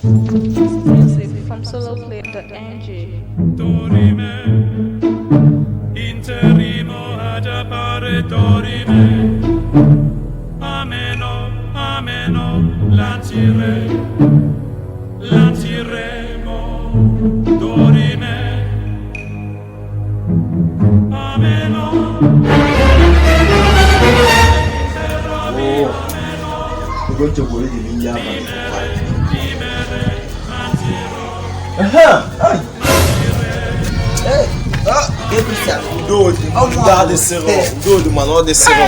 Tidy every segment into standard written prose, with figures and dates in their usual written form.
Music from soloplay.ng. Dorime, interimo ad appare dorime. Ameno, ameno, lancire, lanciremo, dorime. Ameno. Ego nchekwa eji n'ihe abalị. Udo adịsịrọ, udo dị mana ọ dịsịrọ.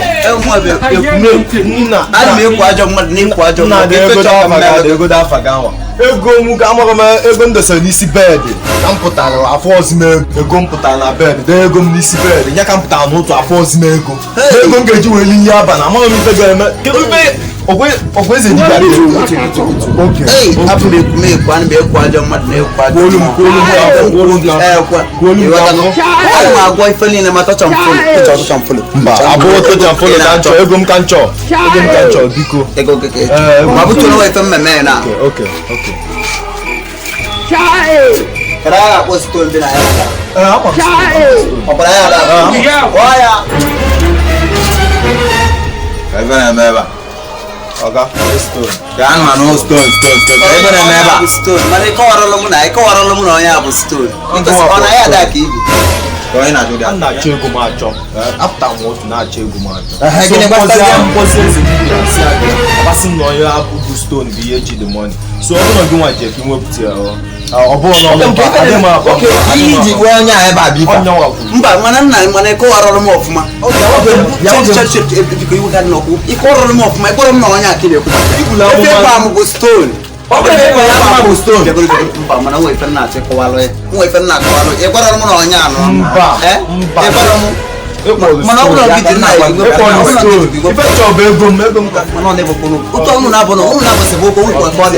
Nna, Ana m ekwu ajọ mmadụ na-ekwu ajọ nna mmadụ dị ife ego chọrọ dafa ka ga mmelụ dị ego dafa ga nwa. Ego m ga amaghị m ego m dosara n'isi bedị ka m pụtara afọ ọzọ m ego. Ego m pụtara na bedị dee ego m n'isi bedị ya ka m pụtara n'ụtụ afọ ọzọ m ego. Ego m ga-eji wee li ihe abalị amaghị m ife ga-eme. Kedu ife ọgwa eze dibịa dị? Okay. Ei, abụ m ekwu m ekwu ana m ekwu ajọ mmadụ na-ekwu ajọ Kwuolu m, kwuolu m n'afọ, kwuolu m n'afọ. Ekwe. Kwuolu m Ịghọtago? n'afọ. Ana m agwọ ife niile ma touch and follow. Ịchọ touch and follow. Mba, abụọ touch and follow ka nchọ, ego m ka nchọ. Ego m ka nchọ, biko. Ego gị ka Ee, ịchọ. ego Ma m. butuo onwe ife mmemme ya na. Okay, okay. Kedu agha akpọ stone dị na ya? Ee, ama m. Ọ gwara ya ala. Kpọọ ya. Ebe na-eme ebe a. Oga, stone. Ka anụ anụ stone stone stone. Ka ebe na-eme ebe a. Bụ stone. Mana ịkọwaralụ m na ịkọwaralụ m na onye a bụ stone. Because ọ na ya ada ka ibi. Ka onye na-ajụ gị. A na-achọ ego m achọ. Apụta m otu na-achọ ego m achọ. Ehe, So gịnị mkpọzi gbasara ya? mkpọzi eze dibịa si abịa. Agbasị m na onye abụghị stone bụ ihe ji the money. So ọ bụrụ na gị nwa ji eke nwepụta ya ọ. Ọ bụrụ na ọ mba, adị m akọ. Oke, ihe iji gwa onye a ebe a bụ ife a. Onye nwa kwuru. Mba, mana nna mana ịkọwaralụ m ọfụma. Ya Chere, chere, chere, biko iwe ka dị n'ọkụ. Ịkọwaralụ m ọfụma, ịkọrọ m na onye a ka ị na-ekwu. Ikwula Efe amụma. ekwe amụ bụ stone. Ọ bụrụ na ekwe ya ama bụ stone. Bịagoro, bịagoro, mba, mana nwa ife nna achọ ịkọwalụ ya. Nwa ife nna akọwalụ ya. Ịgwara m na onye a nọ. Mba, Eh? mba. Ịgwara m. Ịkpọrọ Mana ọ bụrụ na stone. gị dị nna ya, Ịkpọrọ ọ bụrụ na stone. gị dị Ife chọọ bụ ego m, ego m ka. mana ọ na-ebokwu n'ụkwụ. Ụtọ unu na-abụ na unu na-abụsị bụ okwu, o nwere ka ọ dị.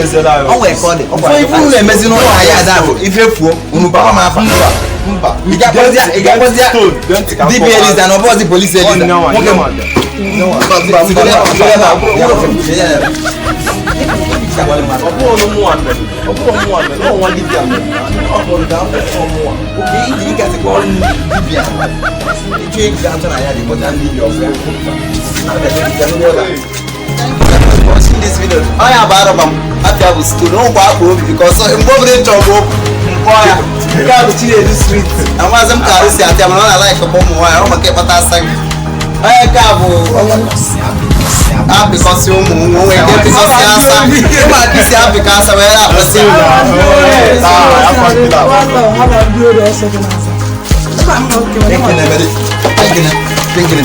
O nwere ka ọ dị. So ife unu na-emezi n'ụlọ ahịa ada bụ ife fuo unu bawa m afa. Mba, mba. Ị ga-akpọzi- ị ga-akpọzi Stone, gee ntị ka m dibịa kọwaa. Eliza na ọ bụghịzi polisi Eliza. Onye nwa, Nwoke onye m. nwa bịa. Mba, mba, mba, mba, mba. Ọ bụrụ na mụnwa mere, ọ bụrụ na mụnwa mere, ọ nwa dibịa mere. Ọ bụrụ na ọ mụnwa. Oke, iji ịgasị kpọọ dibịa. Ịchọ ego atọ na ya dị kpọta ndị dibịa ọfịa. Watching this video. Onye a bụ arọba m afịa bụ stone ụgwọ akpa obi because mgbe ọbụla ị chọrọ m okwu mkpọ ya nke a bụ Chinedu street amaghịzị m ka arụ si atịa mana ọ na-alaik bụ ụmụ nwaanyị ọ maka ịkpata asa gị onye nke a bụ apịkọsị ụmụ nwe nke pịkọsị asa ụmụaka isi apịkọ asa wee na-akpọsị Ekene, ekene, ekene.